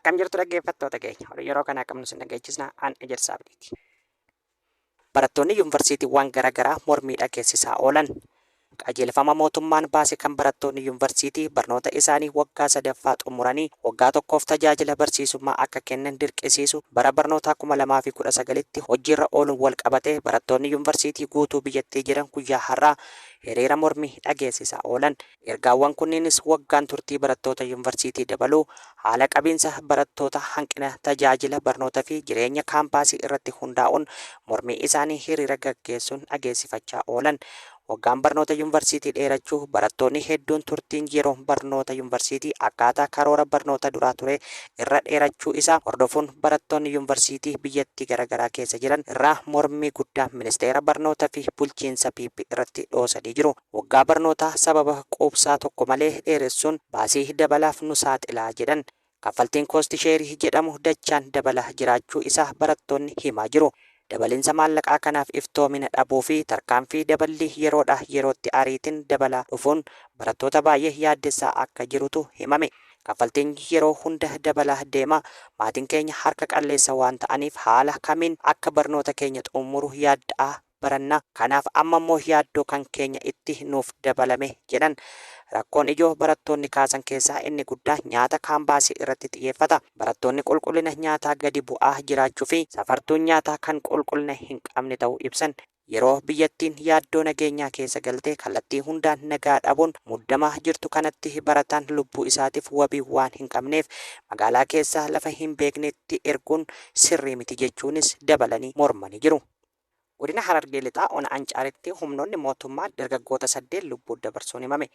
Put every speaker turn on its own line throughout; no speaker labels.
Akkam jirtu dhaggeeffattoota keenya? Oduu yeroo kanaa qabnu sin dhageechisna an Ejersaa Abdiiti. Barattoonni yuunvarsiitiiwwan garaagaraa mormii dhageessisaa oolan. Qajeelfama mootummaan baase kan barattoonni yuunvarsiitii barnoota isaanii waggaa sadaffaa xumuranii waggaa tokkoof tajaajila barsiisummaa akka kennan dirqisiisu bara barnootaa 2019tti hojiirra ooluun wal qabatee barattoonni yuunvarsiitii guutuu biyyattii jiran guyyaa har'aa hiriira mormii dhageessisaa oolan. Ergaawwan kunniinis waggaan turtii barattoota yuunvarsiitii dabaluu, haala qabiinsa barattoota hanqina tajaajila barnoota fi jireenya kaampaasii irratti hundaa'uun mormii isaanii hiriira gaggeessuun dhageessifachaa oolan. Waggaan barnoota yuunvarsiitii dheerachuu, barattoonni hedduun turtiin yeroo barnoota yuunvarsiitii akkaataa karoora barnoota duraa ture irra dheerachuu isaa hordofuun barattoonni yuunvarsiitii biyyattii garaagaraa keessa jiran irraa mormii guddaa ministeera barnoota fi bulchiinsa PP irratti dhoosanii jiru. Waggaa barnootaa sababa quubsaa tokko malee dheeressuun baasii dabalaaf nu saaxilaa jedhan. Kaffaltiin cost share jedhamu dachaan dabalaa jiraachuu isaa barattoonni himaa jiru. Dabalinsa maallaqaa kanaaf iftoomina dhabuu fi tarkaanfii daballii yeroodhaa yerootti ariitiin dabalaa dhufuun barattoota baay'ee yaaddessaa akka jirutu himame. Kaffaltiin yeroo hunda dabalaa deema. Maatiin keenya harka qalleessa waan ta'aniif haala kamiin akka barnoota keenya xumuru yaadda'aa baranna. Kanaaf amma immoo yaaddoo kan keenya itti nuuf dabalame jedhan. Rakkoon ijoo barattoonni kaasan keessaa inni guddaa nyaata kaampaasii irratti xiyyeeffata. Barattoonni qulqullina nyaataa gadi bu'aa jiraachuu fi safartuun nyaataa kan qulqullina hin qabne ta'uu ibsan. Yeroo biyyattiin yaaddoo nageenyaa keessa galtee kallattii hundaan nagaa dhabuun muddamaa jirtu kanatti barataan lubbuu isaatiif wabii waan hin qabneef magaalaa keessaa lafa hin beeknetti erguun sirrii miti jechuunis dabalanii mormanii jiru. Godina Harargee Lixaa Ona Ancaaritti humnoonni mootummaa dargaggoota 8 lubbuun dabarsuun himame.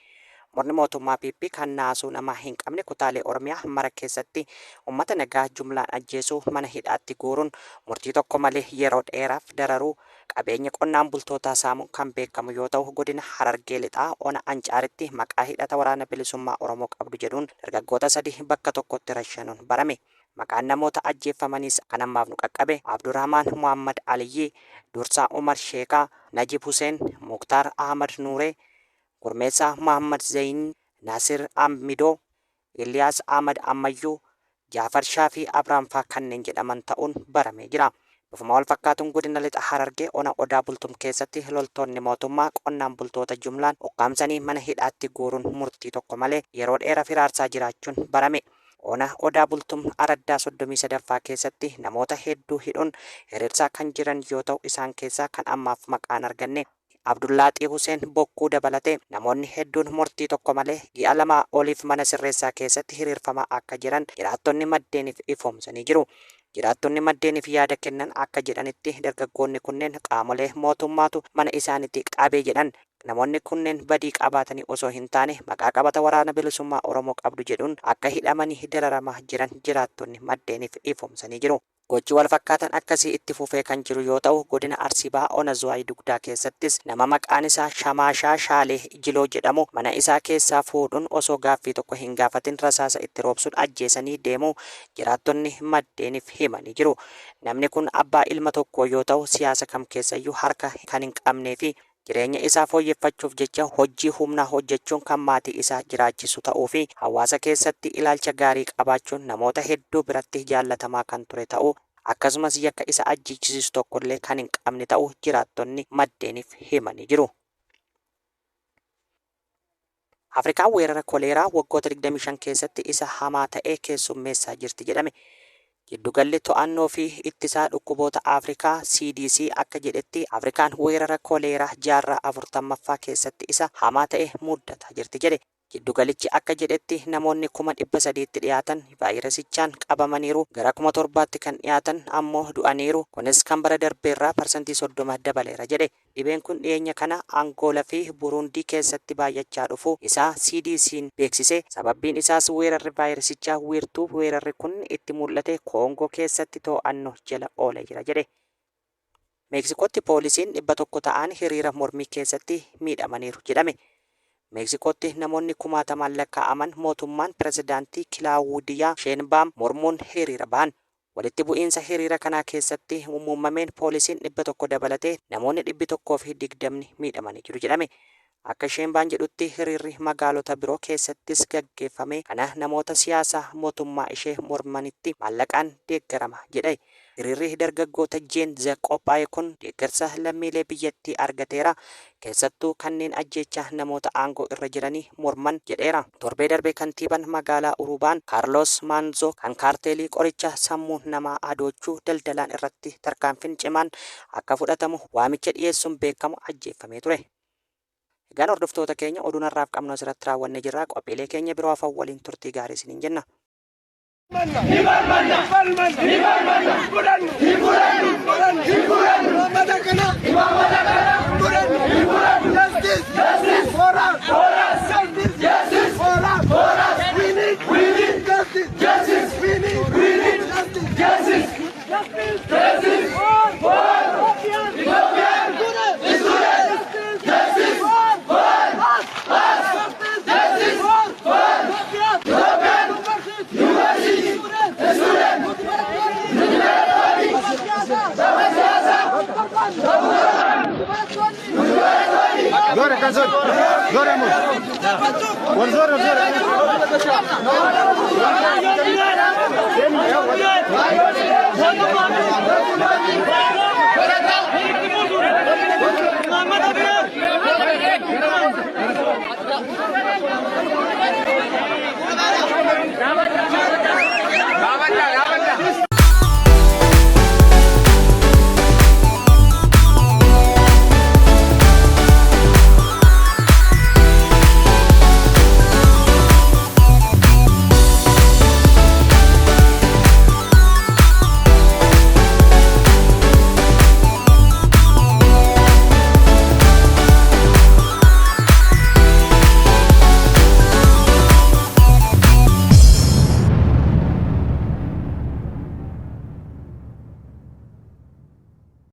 Murni mootummaa PP kan naasuu namaa hin qabne kutaalee Oromiyaa mara keessatti uummata nagaa jumlaan ajjeesuu, mana hidhaatti guuruun murtii tokko malee yeroo dheeraaf dararuu, qabeenya qonnaan bultootaa saamuun kan beekamu yoo ta'u, godina Harargee Lixaa Ona Ancaaritti maqaa hidhata Waraana Bilisummaa Oromoo qabdu jedhuun dargaggoota 3 bakka tokkotti rashanuun barame. Maqaan namoota ajjeeffamaniis kan ammaaf nu qaqqabe Abdurrahmaan Muhammad Aliyyii, Dursaa Umar Sheekaa, Najib Huseen, Muktaar Ahmad Nuuree, Gurmeessaa Muhammad Zayin, Naasir Amidoo, Iliyaas Ahmad Ammayyuu, Jaafar Shaafii Abrahaam faa kanneen jedhaman ta'uun baramee jira. Bifuma wal fakkaatuun godina Lixa Harargee ona Odaa Bultum keessatti loltoonni mootummaa qonnaan bultoota jumlaan ukkaamsanii mana hidhaatti guuruun murtii tokko malee yeroo dheeraaf hiraarsaa jiraachuun barame. Ona Odaa Bultum araddaa 33ffaa keessatti namoota hedduu hidhuun hiriirsaa kan jiran yoo ta'u, isaan keessaa kan ammaaf maqaan arganne Abdullaaxii Huseen Bokkuu dabalatee namoonni hedduun murtii tokko malee ji'a lamaa oliif mana sirreessaa keessatti hiriirfamaa akka jiran jiraattonni maddeeniif ifoomsanii jiru. Jiraattonni maddeeniif yaada kennan akka jedhanitti dargaggoonni kunneen qaamolee mootummaatu mana isaaniitti qabee jedhan. Namoonni kunneen badii qabaatanii osoo hin taane maqaa qabata Waraana Bilisummaa Oromoo qabdu jedhuun akka hidhamanii dararamaa jiran jiraattonni maddeeniif ifoomsanii jiru. Gochi wal fakkaatan akkasii itti fufee kan jiru yoo ta'u, godina Arsii Bahaa ona Zuwaay Dugdaa keessattis nama maqaan isaa Shamaashaa Shaalee Jiloo jedhamu mana isaa keessaa fuudhuun osoo gaaffii tokko hin gaafatin rasaasa itti roobsuun ajjeesanii deemuu jiraattonni maddeeniif himanii jiru. Namni kun abbaa ilma tokkoo yoo ta'u, siyaasa kam keessayyuu harka kan hin qabnee fi jireenya isaa fooyyeffachuuf jecha hojjii humnaa hojjechuun kan maatii isaa jiraachisu ta'uu fi hawaasa keessatti ilaalcha gaarii qabaachuun namoota hedduu biratti jaallatamaa kan ture ta'uu akkasumas yakka isa ajjeechisiisu tokkollee kan hin qabne ta'uu jiraattonni maddeeniif himanii jiru. Afrikaan weerara koleeraa waggoota 25 keessatti isa hamaa ta'e keessummeessaa jirti jedhame. Giddugalli To'annoo fi Ittisaa Dhukkuboota Afrikaa, CDC, akka jedhetti Afrikaan weerara koleeraa jaarraa 40ffaa keessatti isa hamaa ta'e muddataa jirti jedhe. Giddugalichi akka jedhetti namoonni 300,000tti dhiyaatan vaayirasichaan qabamaniiru, gara 7,000tti kan dhiyaatan ammoo du'aniiru. Kunis kan bara darbeerraa parsantii 30 dabaleera jedhe. Dhibeen kun dhiyeenya kana Angoola fi Buruundii keessatti baay'achaa dhufuu isaa CDCn beeksise. Sababbiin isaas weerarri vaayirasichaa wiirtuu weerarri kun itti mul'ate Koongoo keessatti to'annoo jala oolee jira jedhe. Meeksikootti poolisiin 100 ta'an hiriira mormii keessatti miidhamaniiru jedhame. Meeksikootti namoonni kumaatamaan lakkaa'aman mootummaan pirezidaantii Kilaawudiyaa Sheenbaam mormuun hiriira bahan. Walitti bu'iinsa hiriira kanaa keessatti muumameen poolisiin 100 dabalatee namoonni 120 miidhamanii jiru jedhame. Akka Sheembaan jedhutti hiriirri magaalota biroo keessattis gaggeeffame kana namoota siyaasaa mootummaa ishee mormanitti maallaqaan deeggarama jedhe. Hiriirri dargaggoota Gen Z qophaa'e kun deeggarsa lammiilee biyyattii argateera, keessattuu kanneen ajjeechaa namoota aangoo irra jiranii morman jedheera. Torbee darbe kantiibaan magaalaa Urubaan Kaarlos Maanzoo kan kaarteelii qoricha sammuu namaa adoochuu daldalaan irratti tarkaanfiin cimaan akka fudhatamu waamicha dhiyeessuun beekamu ajjeeffamee ture. Egaan hordoftoota keenya, oduun har'aaf qabnu asirratti raawwannee jirra. Qophiilee keenya biroo hafan waliin turtii gaarii isiniin jenna.
Justice for us! Justice for us! We need, we need justice! Justice! We need, we need justice! Justice! Justice! Justice for for Ethiopian! Students! Justice! For for us! Us! Justice! For for Ethiopian! University! Students!
Zora kan zora. Zora mu. Wal zora zora.